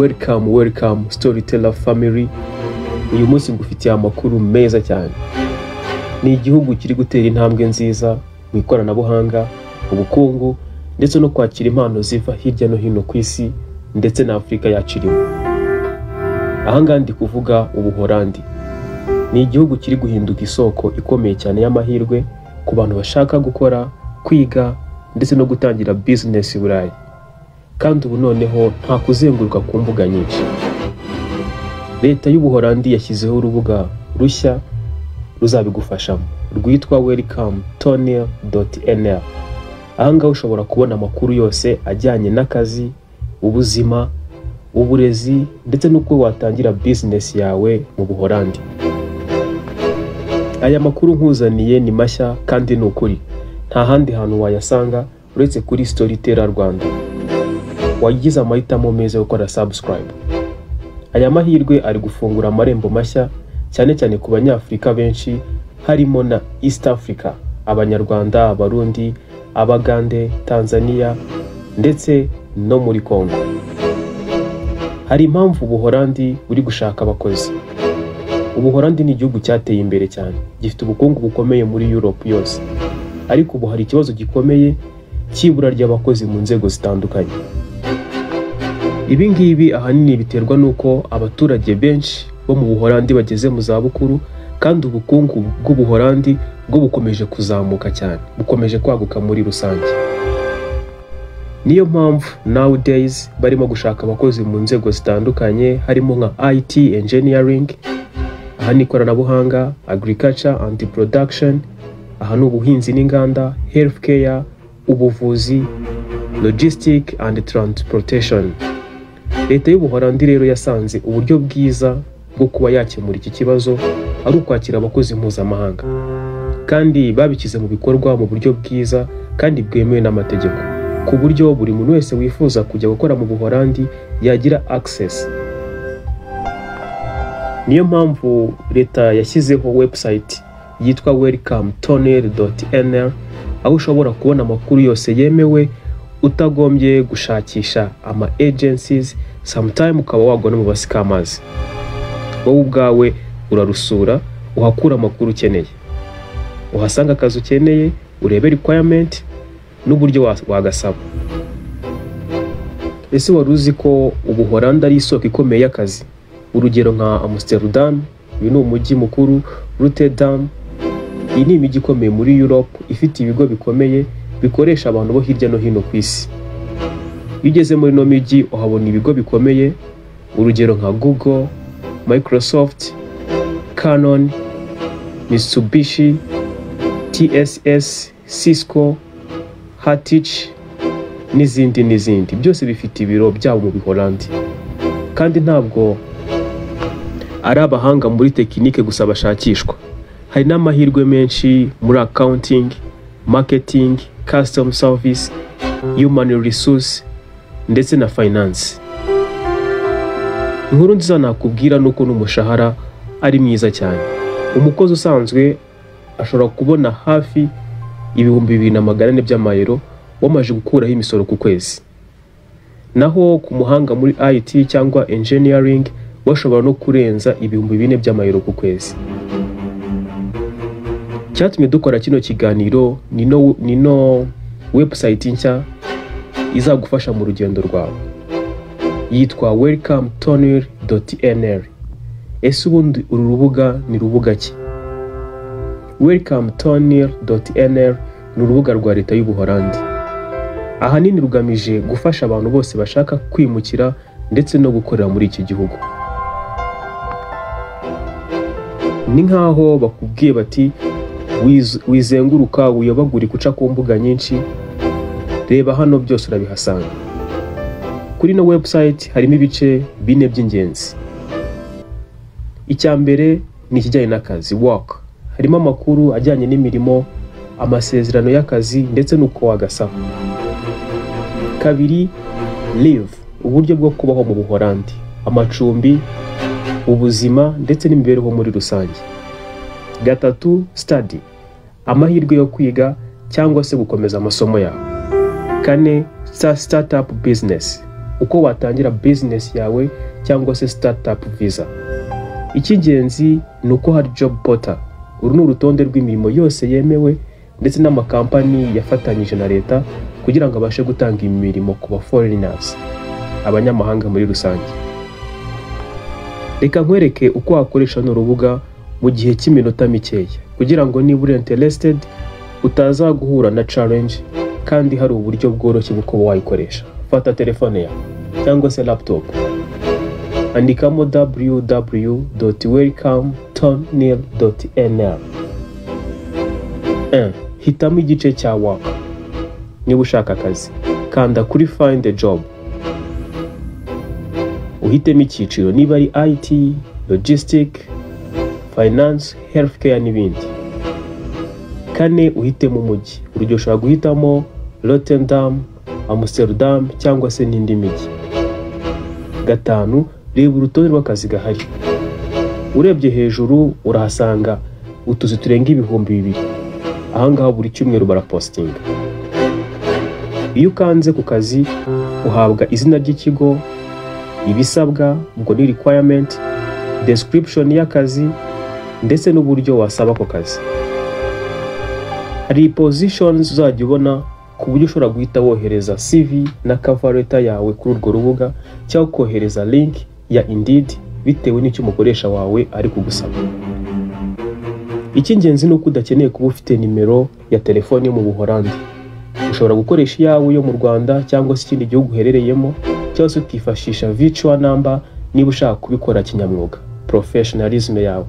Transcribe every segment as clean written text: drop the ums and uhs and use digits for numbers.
Welcome, welcome, Storyteller family. Uyu munsi ngufitiye amakuru meza cyane. Ni igihugu kiri gutera intambwe nziza mu ikoranabuhanga, ubukungu ndetse no kwakira impano ziva hirya no hino ku isi, ndetse na Afurika yacu irimo. Ahangaha ndi kuvuga Ubuholandi. Ni igihugu kiri guhinduka isoko ikomeye cyane y'amahirwe ku bantu bashaka gukora, kwiga ndetse no gutangira business i Burayi. Kandi ubu noneho nta kuzenguruka ku mbuga nyinshi. Leta y'Ubuholandi yashyizeho urubuga rushya ruzabigufashamo rwitwa welcometonl.nl. Ahangaha ushobora kubona amakuru yose ajyanye n'akazi, ubuzima, uburezi ndetse n'uko watangira business yawe mu Buholandi. Aya makuru nkuzaniye ni mashya kandi ni ukuri, nta handi hantu wayasanga uretse kuri Storyteller Rwanda. Wagize amahitamo meza yo gukora subscribe. Aya mahirwe ari gufungura amarembo mashya, cyane cyane ku Banyafurika benshi, harimo na East Africa, Abanyarwanda, Abarundi, Abagande, Tanzania ndetse no muri Congo. Hari impamvu Ubuholandi buri gushaka abakozi. Ubuholandi ni igihugu cyateye imbere cyane, gifite ubukungu bukomeye muri Europe yose, ariko ubu hari ikibazo gikomeye cy'ibura ry'abakozi mu nzego zitandukanye. Ibi ngibi ahanini biterwa n'uko abaturage benshi bo mu Buholandi bageze mu zabukuru, kandi ubukungu bw'Ubuholandi bwo bukomeje kuzamuka cyane, bukomeje kwaguka muri rusange. Niyo mpamvu nowadays barimo gushaka abakozi mu nzego zitandukanye, harimo nka IT engineering, aha ni ikoranabuhanga, agriculture and production, aha ni ubuhinzi n'inganda, healthcare, ubuvuzi, logistic and transportation. Leta y'Ubuholandi rero yasanze uburyo bwiza bwo kuba yakemura iki kibazo ari ukwakira abakozi mpuzamahanga, kandi babishyize mu bikorwa mu buryo bwiza kandi bwemewe n'amategeko, ku buryo buri muntu wese wifuza kujya gukora mu Buholandi yagira access. Niyo mpamvu leta yashyizeho website yitwa welcometonl.nl, aho ushobora kubona amakuru yose yemewe utagombye gushakisha ama agencies, sometime ukaba wagwa no mu ba scammers. Wowe ubwawe urarusura, uhakura amakuru ukeneye, uhasanga akazi ukeneye, urebe requirement n'uburyo wagasaba. Ese wari uzi ko Ubuholandi ari isoko ikomeye y'akazi? Urugero nka Amsterdam, uyu ni umujyi mukuru, Rotterdam, iyi ni imijyi ikomeye muri Europe ifite ibigo bikomeye bikoresha abantu bo hirya no hino ku isi. Iyo ugeze muri ino mijyi uhabona ibigo bikomeye, urugero nka Google, Microsoft, Canon, Mitsubishi, TSS, Cisco, Hutch n'izindi n'izindi. Byose bifite ibiro byabo mu Buholandi. Kandi ntabwo ari abahanga muri tekinike gusa bashakishwa, hari n'amahirwe menshi muri accounting, marketing, customer service, human resource ndetse na finance. Inkuru nziza nakubwira ni uko n'umushahara ari mwiza cyane. Umukozi usanzwe ashobora kubona hafi 2400 by'amayero wamaze gukuraho imisoro ku kwezi. Naho ku muhanga muri IT cyangwa engineering bashobora no kurenza 4000 by'amayero ku kwezi. Cyatumye dukora kino kiganiro ni no website nshya izagufasha mu rugendo rwawe, yitwa welcometonl.nl. Ese ubundi uru rubuga ni rubuga ki? welcometonl.nl ni urubuga rwa leta y'Ubuholandi. Ahanini rugamije gufasha abantu bose bashaka kwimukira ndetse no gukorera muri iki gihugu. Ni nkaho bakubwiye bati: "Wizenguruka, wiyobagurika uca ku mbuga nyinshi, reba hano byose urabihasanga." Kuri ino website harimo ibice bine by'ingenzi. Icya mbere ni ikijyanye n'akazi, work. Harimo amakuru ajyanye n'imirimo, amasezerano y'akazi ndetse n'uko wagasaba. Kabiri, live, uburyo bwo kubaho mu Buholandi, amacumbi, ubuzima ndetse n'imibereho muri rusange. Gatatu, study, amahirwe yo kwiga cyangwa se gukomeza amasomo yawe. Kane, startup business, Uko watangira business yawe cyangwa se startup visa. Icy'ingenzi ni uko hari job portal. Uru ni urutonde rw'imirimo yose yemewe ndetse n'amakampani yafatanyije na leta kugira ngo abashe gutanga imirimo ku ba foreigners, abanyamahanga muri rusange. Reka nkwereke uko wakoresha runo rubuga mu gihe cy'iminota mikeya, kugira ngo niba uri interested utaza guhura na challenge kandi hari uburyo bworoshye bwo kuba wayikoresha. Fata telefone yawe cyangwa se laptop, andikamo www.welcometonl.nl. Hitamo igice cya work. Niba ushaka akazi, kanda kuri find a job, uhitemo icyiciro, niba ari IT, logistic, finance, healthcare n'ibindi. Kane, uhitemo umujyi. Urugero, ushobora guhitamo Rotterdam, Amsterdam cyangwa se n'indi mijyi. Gatanu, reba urutonde rw'akazi gahari. Urebye hejuru urahasanga utuzi turenga 2000. Ahangaha buri cyumweru barapostinga. Iyo ukanze ku kazi, uhabwa izina ry'ikigo, ibisabwa, ubwo ni requirement, description y'akazi ndetse n'uburyo wasaba ako kazi. Hari positions uzajya ubona, ku buryo ushobora guhita wohereza CV na cover letter yawe kuri urwo rubuga, cyangwa kohereza link ya Indeed, bitewe n'icyo umukoresha wawe ari kugusaba. Icy'ingenzi ni uko udakeneye kuba ufite nimero ya telefoni yo mu Buholandi. Ushobora gukoresha iyawe yo mu Rwanda cyangwa se ikindi gihugu uherereyemo, cyangwa se ukifashisha virtual number niba ushaka kubikora kinyamwuga, professionalism yawe.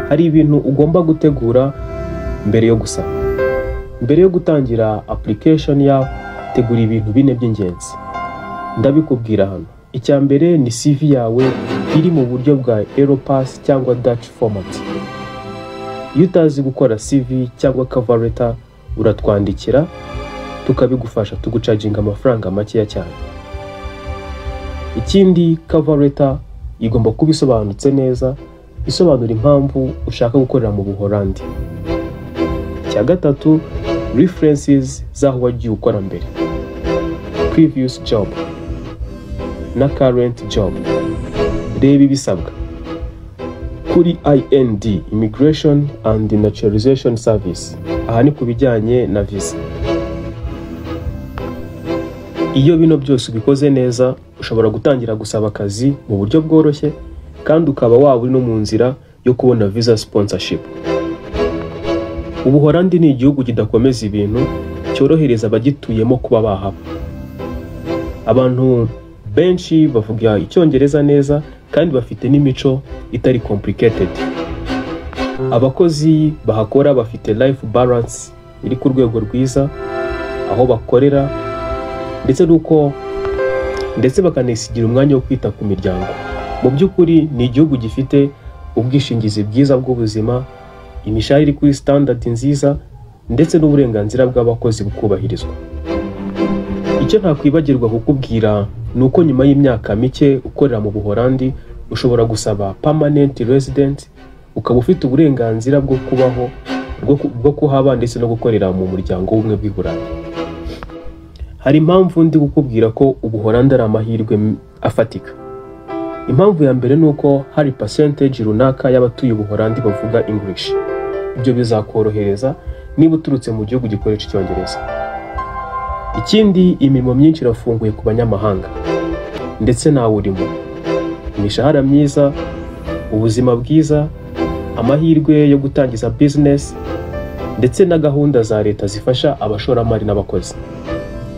Hari ibintu ugomba gutegura mbere yo gusaba. Mbere yo gutangira application yawe, tegura ibintu bine by'ingenzi, ndabikubwira hano. Icya mbere ni CV yawe iri mu buryo bwa Europass cyangwa Dutch format. Iyo utazi gukora CV cyangwa cover letter, uratwandikira tukabigufasha, tugucaginga amafaranga makeya cyane. Ikindi, cover letter igomba kuba isobanutse neza, isobanura impamvu ushaka gukorera mu Buholandi. Icya gatatu, references z'aho wagiye ukora mbere, previous job na current job. Reba ibisabwa kuri IND, Immigration and Naturalization Service. Aha ni ku bijyanye na visa. Iyo bino byose ubikoze neza, ushobora gutangira gusaba akazi mu buryo bworoshye, kandi ukaba waba uri no mu nzira yo kubona visa sponsorship. Ubuholandi ni igihugu kidakomeza ibintu, cyorohereza abagituyemo kuba bahaba. Abantu benshi bavuga Icyongereza neza kandi bafite n'imico itari complicated. Abakozi bahakora bafite life balance iri ku rwego rwiza aho bakorera, ndetse n'uko ndetse bakanisigira umwanya wo kwita ku miryango. Mu by'ukuri ni igihugu gifite ubwishingizi bwiza bw'ubuzima, imishahara iri kuri standard nziza, ndetse n'uburenganzira bw'abakozi bukubahirizwa. Icyo ntakwibagirwa kukubwira ni uko nyuma y'imyaka mike ukorera mu Buholandi, ushobora gusaba permanent resident, ukaba ufite uburenganzira bwo kubaho, bwo kuhaba ndetse no gukorera mu muryango w'Ubumwe bw'i Burayi. Hari impamvu ndi kukubwira ko Ubuholandi ari amahirwe afatika. Impamvu ya mbere ni uko hari percentage runaka y'abatuye Ubuholandi bavuga English. Ibyo bizakorohereza niba uturutse mu gihugu gikoresha Icyongereza. Ikindi, imirimo myinshi irafunguye ku banyamahanga, ndetse nawe urimo. Imishahara myiza, ubuzima bwiza, amahirwe yo gutangiza business ndetse na gahunda za leta zifasha abashoramari n'abakozi.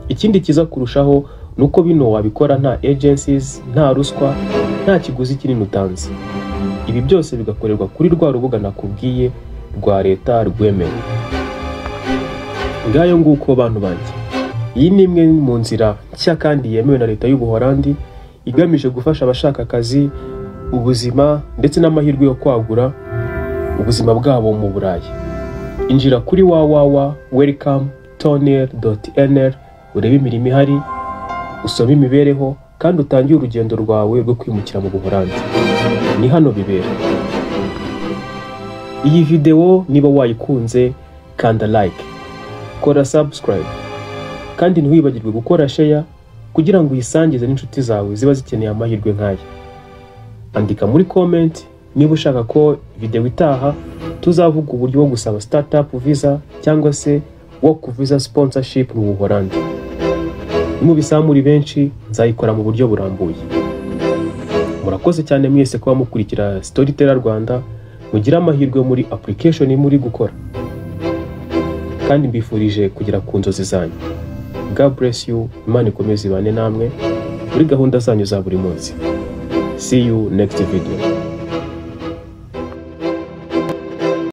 Ikindi cyiza kurushaho ni uko bino wabikora nta agencies, nta ruswa, nta kiguzi kinini utanze. Ibi byose bigakorerwa kuri rwa rubuga nakubwiye rwa leta rwemewe. Ngayo nguko, bantu banjye. Iyi ni imwe mu nzira nshya kandi yemewe na leta y'Ubuholandi, igamije gufasha abashaka akazi, ubuzima ndetse n'amahirwe yo kwagura ubuzima bwabo mu Burayi. Injira kuri www.welcometonl.nl, urebe imirimo ihari, usome imibereho kandi utangire urugendo rwawe rwo kwimukira mu Buholandi. Ni hano bibera. Iyi videwo niba wayikunze, kanda like, kora subscribe, kandi ntiwibagirwe gukora share. kugira ngo uyisangize n'inshuti zawe ziba zikeneye amahirwe nk'aya. Andika muri comment niba ushaka ko video itaha tuzavuga uburyo bwo gusaba startup visa cyangwa se work visa sponsorship mu Buholandi. Nimubisaba muri benshi, nzayikora mu buryo burambuye. Murakoze cyane mwese kuba mukurikira Storyteller Rwanda. Mugire amahirwe muri application muri gukora, kandi mbifurije kugera ku nzozi zanyu. God bless you. Imana ikomeze ibane namwe muri gahunda zanyu za buri munsi. See you next video.